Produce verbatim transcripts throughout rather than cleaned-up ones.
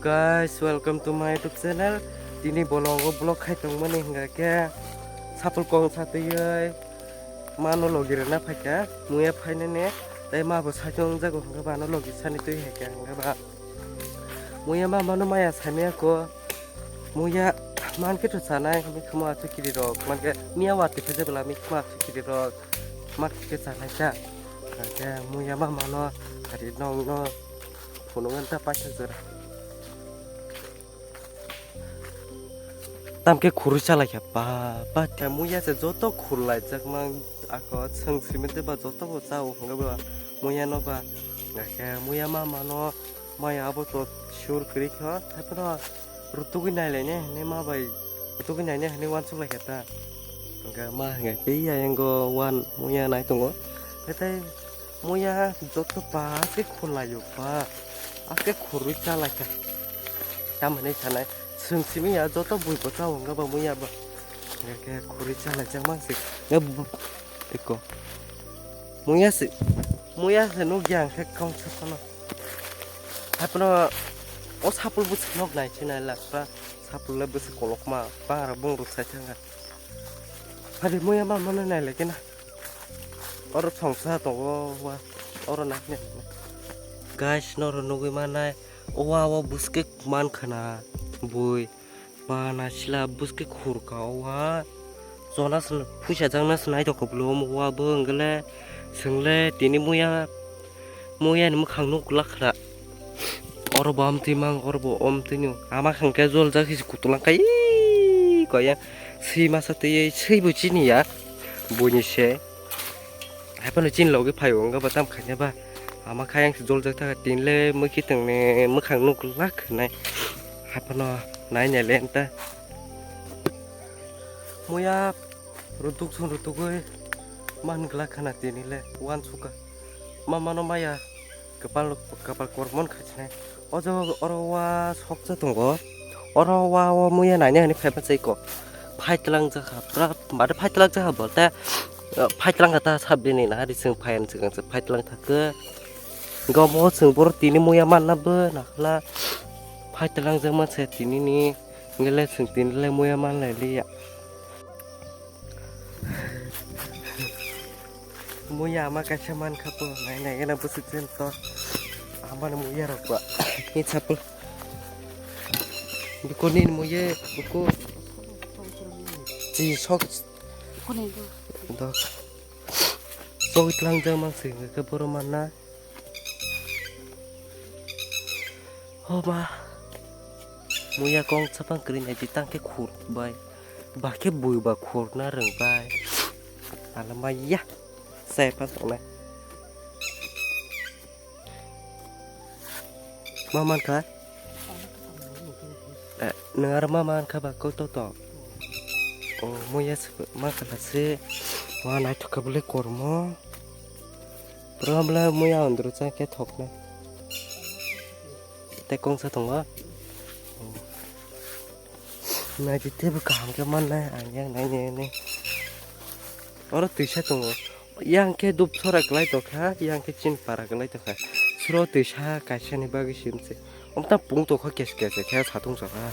Guys, welcome to my YouTube channel. Tini bolongo vlog khai tongmani hingga khe sapul kong satuyoi mano logi rwna phaikha. Muya phainani tei ma bo saichung jago hingga ba ano logi sani twi hai kha hingga ba. Muya ma mano maya samya ko. Muya man khe to chanai hingga khama chukiri rok man khe miya wati khe jebla mi khama chukiri rok ma khe chanai kha. Hingga khe muya ma mano hari nong no. Phunuknani ta paithak jora. Tamkhe khurui chalaikha ba ba. Muya se joto khurlaijak mang ako chwng simi de ba joto bo chao hwnga ba muya no ba. Hwnkhe muya ma mano maya abo to sur kwrwi kho. Haiphano rutugwi nailainai hwnwi ma bai rutugwi nainai hwnwi uansuk laikha ta. Hwnkhe ma hwnkhe khe ya yango uan muya nai tongo. Hwnkhe tei muya joto pa se khulaio pa. Ake khurui chalaikha. Tamhinai sanai chwng simi ya joto bui bo chao hwnkhe ba muya ba. Hwnkhe khurui chalaijak mang se. Eko. Muya se, muya se nukya ang khe kong sa phano. Haiphano o sapul bwswk nok nai se nai lakha. Sapul le bwswk kolokma, pangra bungrok sai thangkha. Hari muya ma mano nai lai khe na. Oro thongsa tongo wa, oro nai nai. Guys, noro nugwi manai, o wa o bwswk man khana bui. Bana sila bwskhe khurka o wa. Chona se phuisa jakna se naithok khe bwlwi omo wa bo hwnkhe le chwngle tini muya, muya ni mwkhang nuk glak khna. Oro bo amtwi mang, oro bo amtwi nw. Ama khang khe jol jak hisi kutulang kai. Koyang swi masa twi swi bo chini ya. Buini se. Haiphano chini logi phaio wngkha ba tam khaina ba. Ama khe ayang se joljak thaka tinle mwkhitwng ni mwkhang nuk glak khnai. Haiphano nai nai le ta. Muya rutuk song rutugwi man glak khna tini le uansukha. Ma mano maya kwpal kwpal kormon khasinai. O jaga oro wa soksa tongo. Oro wa o muya naina hwnwi phaipa chaiko. Phaitlang jakha pura mada phaitlang jakha bolte, eh, phaitlang kha ta sabdini na hari chwng phai ang chwng ang chwng phaitlang thakhe. Gomo chwng boro tini muya manna bo nakhla. Phaitlang jakma se tini ni ngele chwng tini le muya manlai liya. Muya ama kaisa mankha po, nai nai gana bwswk jen to. Amani muya rok ba. Ni chapel. Biko ni muye, biko. Chi sok. Dok. Sok itlang jang mang sing ke boro manna. Ho ma. Muya kong chapang kri nai di tang ke khur bai. Ba khe bui ba khurna rwng bai. Ala maya. Sai pa tongnai. Ma man kha? Eh, nwng aro ma man kha ba koi to to? O, muya se ma kha se. Wa naithok kha bwle kormo. Pura bwle muya ondro cha khe thoknai. Tei kongsa tongo. Naidi teibo kaham khe mannai ang yang nai nai nai. Oro twisa tongo. Yang khe dup sora kwlai tongkha, yang khe chin para kwlai tongkha. Suro twisa kaisa ni bagwi simse. Omta pung tongkha kes kes khe satung sora.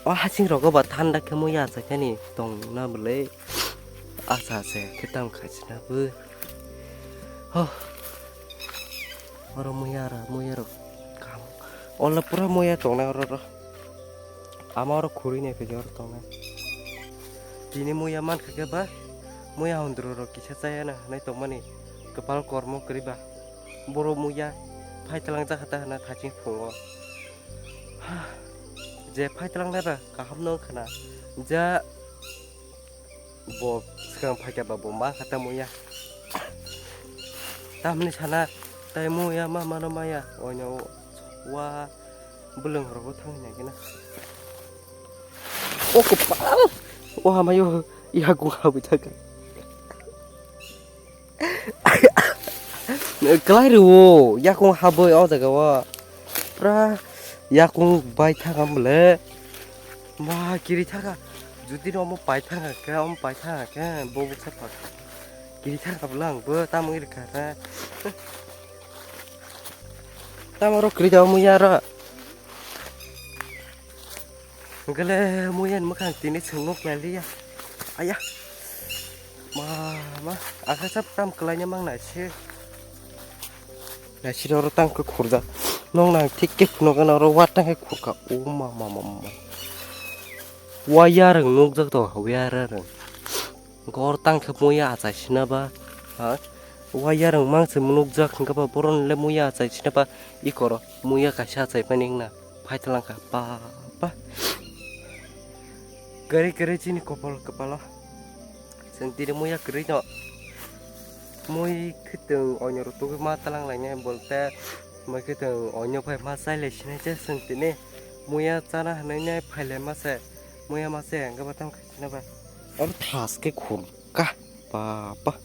O hasing rogo ba thanda khe muya sa khe ni tong na bwlai. Asa se khe tam khaisina bo. Ho. Oro muya ra, muya rok kam. Ola pura muya tongnai oro ro. Ama oro khuri nai phaikhe oro tongnai. Tini muya mankha khe ba, muya hondro rok kisa chaya na hinwi tongmani kwpal kormo kwrwi ba. Boro muya phaitlang jakha ta hwnna thaching phungo. Je phaitlang nai ba kaham no wngkha na. Ja Bo swkang phaikha ba bo ma kha tamo ya. Tamni sana tai mo ya ma mano maya. Oino wa bwlwng rogo thangna gina. O kwpal. O hamayo ya gu habwi thaka. Kwlai rwo, yakung habwi o jaga o. Pura yakung bai thaka mole. Ma kiri thaka. Jodi no omo pai thaka khe, omo pai thaka khe, bo buksa thak. Kiri thaka bwle ang bo tamo iri kha khe. Tamo ro kwrwi da muya ro. Gele muya ni mwkhang tini chwng nuk ya liya. Aya. Ma ma, akha sap tam kwlaina mang nai se. Nai se ro tang khe khurda. Nong nang thik khe phunuk gana ro wa tang khe khurka. O ma ma ma ma. Wa ya rang nuk jak to, wa ya rang. Gor tang khe muya achai sina ba, ha? Waya rang mang se munuk jak hingke ba boron le muya achai sina ba, i koro muya kaisa achai mani wngna phai talang kha, ba, ba. Kwrwi kwrwi chini kopol kwpalo. Chwng tini muya kwrwi no. Mui khwtwng onyo rok tugui ma talang lainai bolte, mui khwtwng onyo phai ma chai lai sinai se chwng tini muya chana hinui nai phai lai ma se, muya ma se hingke ba tamo khe sina ba. Oro thas khe khur ka, ba, ba.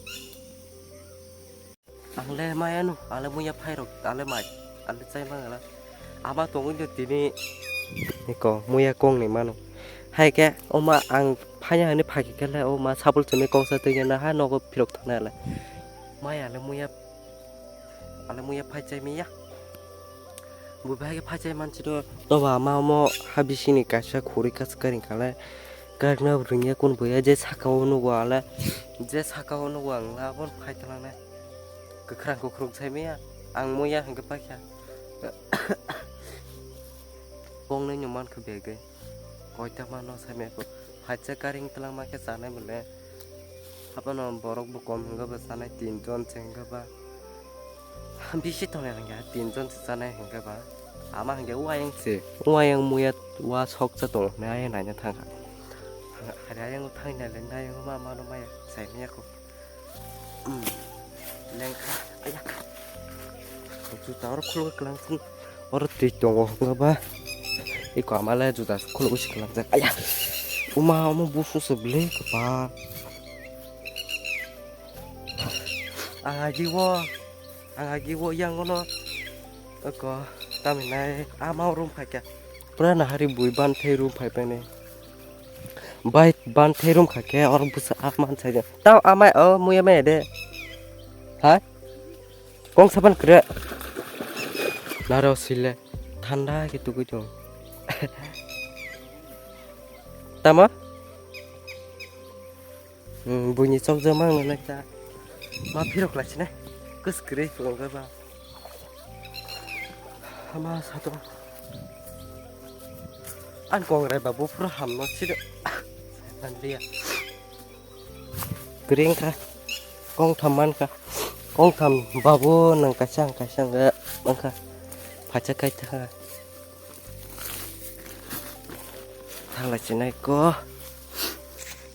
Ang le maya no, ang le muya phai rok, ang le mai, ang le chai mang la. Ama tongwi do tini. Niko, muya kong ni mano. Hai khe, o ma ang phai ya hinui phai khe le, o ma sabul chumui kongsa twi na ha nogo phirok thang na le. Maya le muya, ang le muya phai chai miya. Bo bahai khe phai chai mansi do. Toba ama omo ha bisingni kaisa khuri kaisa karing kale. Karekna rwngya kun buya je saka o nugo ale. Je saka o nugo ang la abon phai talangnai. Kwkhwrang kwkhwrwng sai maya. Ang muya hwnkhe paikha. Kongnwi no mankha begwi. Koita mano sai maya kho. Phaisa karing twlangma khe chanai bole. Haphano borok bo kom hwnkhe bo chanai, tin jon se hwnkhe ba. Bisi tongnai hwnkhe tin jon se chanai hwnkhe ba. Ama hwnkhe uayang se. Uayang muya wa soksa tongo hwnwi ayang naina thangkha. Hari ayang thangwi naile ayang ma mano maya sai maya kho. Hmm. Lengkha. Aya. Juta oro khulgo kwlangkhe. Oro twi tongo hwnba. Iko amale juta khulgo si kwlangjak. Aya. Uma omo busu se ble kwpal. Ang agi wo. Ang agi wo yang ono. Oko taminai ama room phaikha. Pura nahari bui ban thai room phai pene. Bai ban thai room kha khe oro bwsa a man sai de. Tao amai o muya mai de. Ha? Kong sapan kre. Naro sile. Thanda ke tugui tong. Tama? Hmm, buini chok jama wngna naikha. Ma phirok lai sini. Kus kre phirok ba. Hama sato. An kongrai ba bo phura hamno sido. Manliya. Kring kha. Kong tham man kha. Kong tham babu nang kaisa ang kaisa ang mankha. Phacha kai tha. Thanglai chinai ko.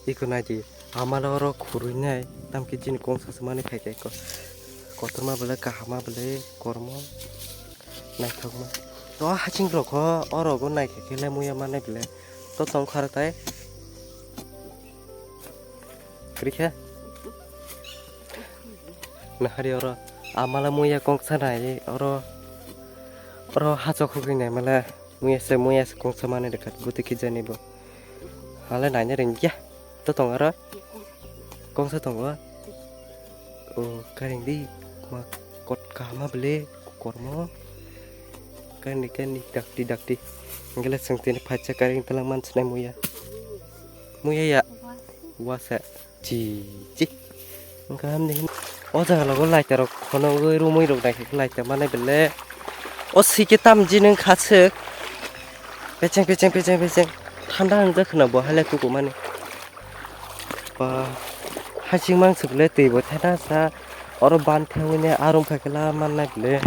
Iko nai di. Amalo oro khurui nai. Tamkhe chini kong sasamani khai kai ko. Kotorma bele kahama bele kormo. Naithokma. To haching rok ho oro go nai khe khe le muya mane bele. To tong khara tai. Kri khe. Nahari oro amala muya kong sanai oro. Oro hachok hugui nai mala. Muya se, muya se kongsa mani dekha, buti kijani bo. Hala naina ringya. To tong aro. Kongsa tongo. O, karing di. Ma kot kahama bele, kormo. Kandi, kandi, dakti, dakti. Ngela sengtini phacha karing talang man sinai muya. Muya ya. Wasa. Chi, chi. Wngkha hamni hin. O jaga logo lighter rok khonogwi rumui rok naikhe lighter manai bele. O sike tam jinung khaswk. Pecheng, pecheng, pecheng, pecheng. Thanda wngjak khwna bo haile kukumani. Ba, hasing mangswk le twi bo thanda sa. Oro ban thewine arum kha khe la mannai bele.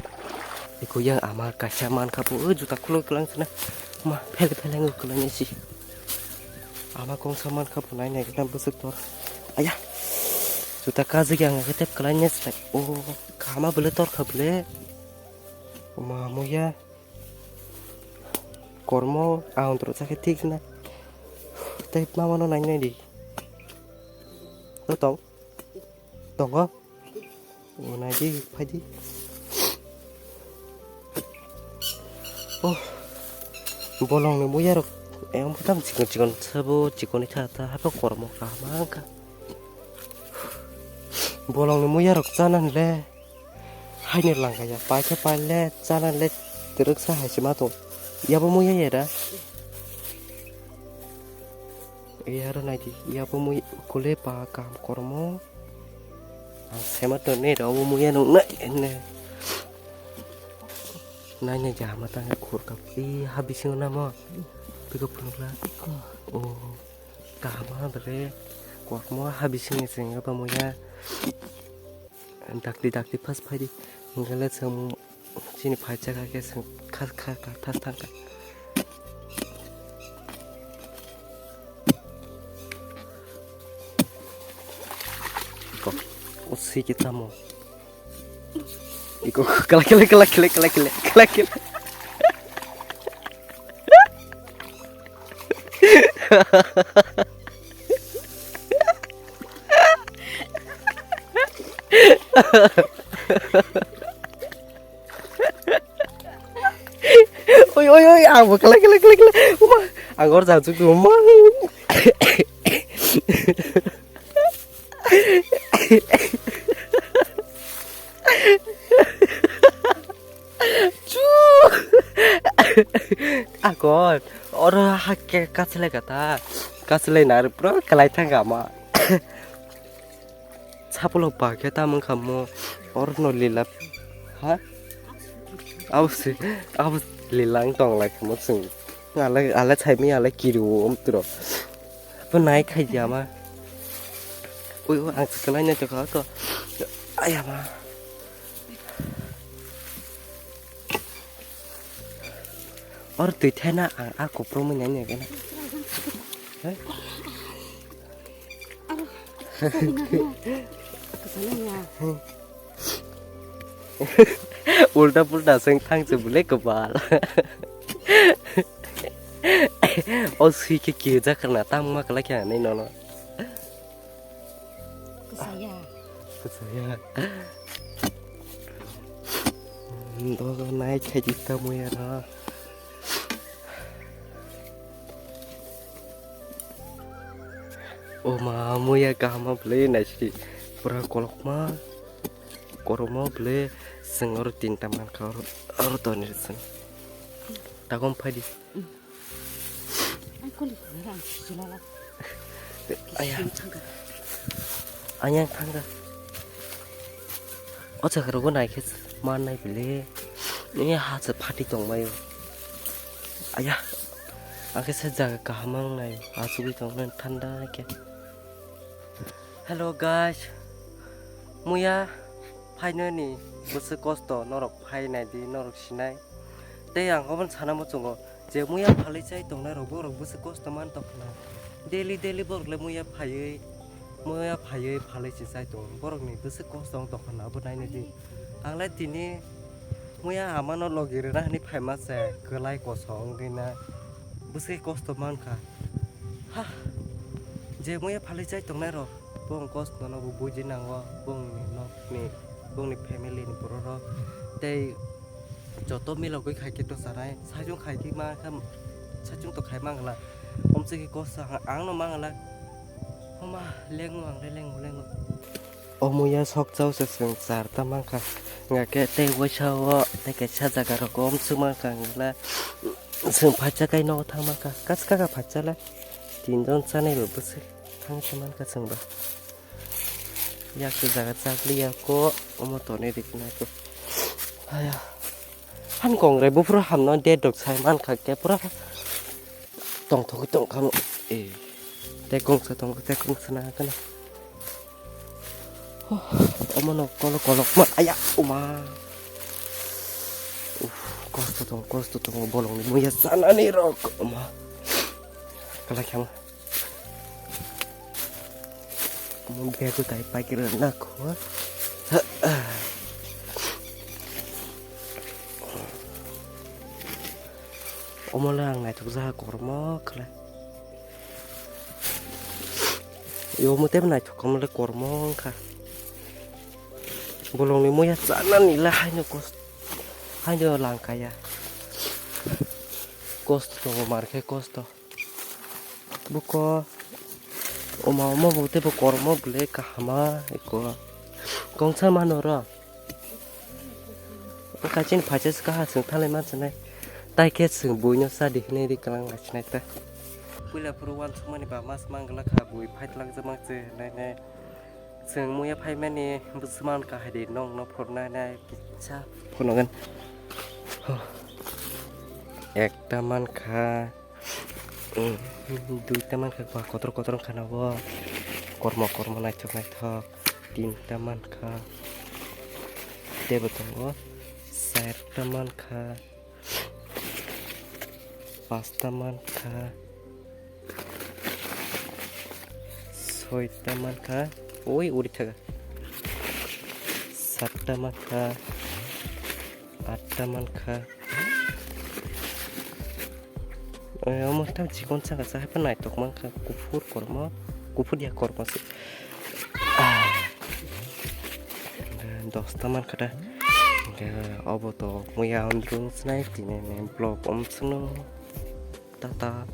Eko yang ama kaisa mankha bo, o juta khuluk kwlang sina. Ma, phele phele wngwi kwlangya si. Ama kongsa mankha bo nai nai khe bwswk tor. Aya. Juta kajagwi ang khe tep kwlai nai se. O kama bwle tor kha bwle. Ma muya. Kormo ang toro sakhe thik na. Tei mama no nai nai di. To tong. Tongo. O nai di, phai di. Oh. Bolong ni muya rok. Em tam chikon chikon sabo chikon ni tha tha hapo kormo kaham ang kha. Bolong ni muya rok chana le. Haino langkaya, paikhe paile, chana le, twrwksa hai se ma tong. Yabo muya yera. Yaro naidi, yabo mui kule pa kam kormo. Ang sema to ne rabo muya nung na ene. Nai ne jama tang khur kap. I ha bisingo namo. Pika phunukla. Oh. Kaham ha bale. Kwakmo ha bisingni sengga ba muya. Dakti dakti phas phaidi. Hingkhe le chwng chini phaisa kha khe chwng kha kha kha thas thang kha. Iko, o swi khe tamo. Iko, kala kala kala kala kala kala kala kala. Oi, oi, oi, ang bo kala kala kala kala. Uma, ang or jang chuk uma. Chu. Akon, oro hakke kachelai kata. Kachelai nar pro kalai thang ama. Sapulo ba khe tam wngkha mo. Oro no lila. Ha? Abo se, abo lila wng tong lai kha mo chwng. Ale, ale chai mi ale kiru om tro. Bo nai khai di ama. Ui, ui, ang se kalai nai to kha to. Ayama. Or twi thena ang a kuprumwi nai nai gana. He? Ulta pulta seng thang se bule kobal. O sui ke ke jakar na tam ma kala kya nei nono. Kwchaya. Kwchaya. Dogo nai khaidi ta muya na. O ma muya kahama bwle naisidi. Pura kolokma. Korokma bwle chwng oro tinta mankha oro, oro tonwi chwng. Tagom phaidi. Ai, koli koli ang sijilala. Aya. Sing thangka. Ayang thangka. O jaga rogo naikhe mannai bile. Ni ha se phati tongmaio. Aya. Angkhe se jaga kaham ang nai. Asugwi tongnai thanda khe. Hello guys, muya phainani bwswk kosto norok phainai di norok sinai. Tei ang obono sana muchungo je muya phalwi chai tongnai rok borok bwswk kosto man tongkha na. Daily daily borok le muya phaiwi, muya phaiwi phalwi se chai tongo borokni bwswk kosto wng tongkha na abo nainai di. Ang le tini muya amano logi rwna hinwi phaima se kwlai koso wngwi na bwswk kosto mankha. Ha, je muya phalwi chai tongnai rok, bong kosto no bo buji nango, bongni nokni, bongni family ni borok rok, tei joto milogwi khai khe to sanai, saichung khai khe ma kha, saichung to khai mangla, omsiki kosto ang, ang no mangla, homa lengo ang le lengo lengo. O muya sok chao se chwng char ta mankha, hwnga khe tei waisa o tei kaisa jaga rogo omswk mankha hwnla. Chwng phaisa kai nogo thang mankha, kaska ka phaisa le tinjon chanai bo bwswk thang se mankha chwng ba. Yak se jaga chak liya ko omo tonwi riknai ko. Haya. Han kongre buphuru hamno date rok sai mankha khe pura tongthogwi tongkha mo. Eh. Tei kongsa tongo, tei kongsa na kana. Omo no kolo kolok ma aya uma. Uf, kosto tong, kosto tongo bolong ni muya sanani rok uma. Kala khama. Omo bego tai paikira na kho. Omo le ang naithok jaha kormo khle. Yo mutebo naithok omo le kormo wngkha. Bolongni muya chanani le haino kos-, haino langkaya. Kosto tongo mar khe kosto. Buko oma oma bo tebo kormo bwle kahama eko. Kongsa mano ro. Kachin phaisa se kaha chwng thalai manchwnai. Tai khe chwng buino sa di hwnwi ri kwlang laisinai ta. Puila phuru uansukmani ba mas manglak kha bui fight langjak mang se hwnwi nai. Chwng muya phaimani bwswk man kha hai di nokno phunuknai nai kisa phunukgwn. Ekta mankha. Duita mankha ba kotor kotor wngkha na bo. Kormo kormo naithok naithok. Tinta mankha. Teibo tongo. Charta mankha. Pasta mankha. Soita mankha. Oi, uri thaga. Satta mankha. Atta mankha. Eh, omo tam chikon saka sa haipa naitok mankha. Kuphur kormo. Kuphur ya kormo se. Ah. Dosta mankha da. Obo to muya andru snai tini vlog om sino. Tata.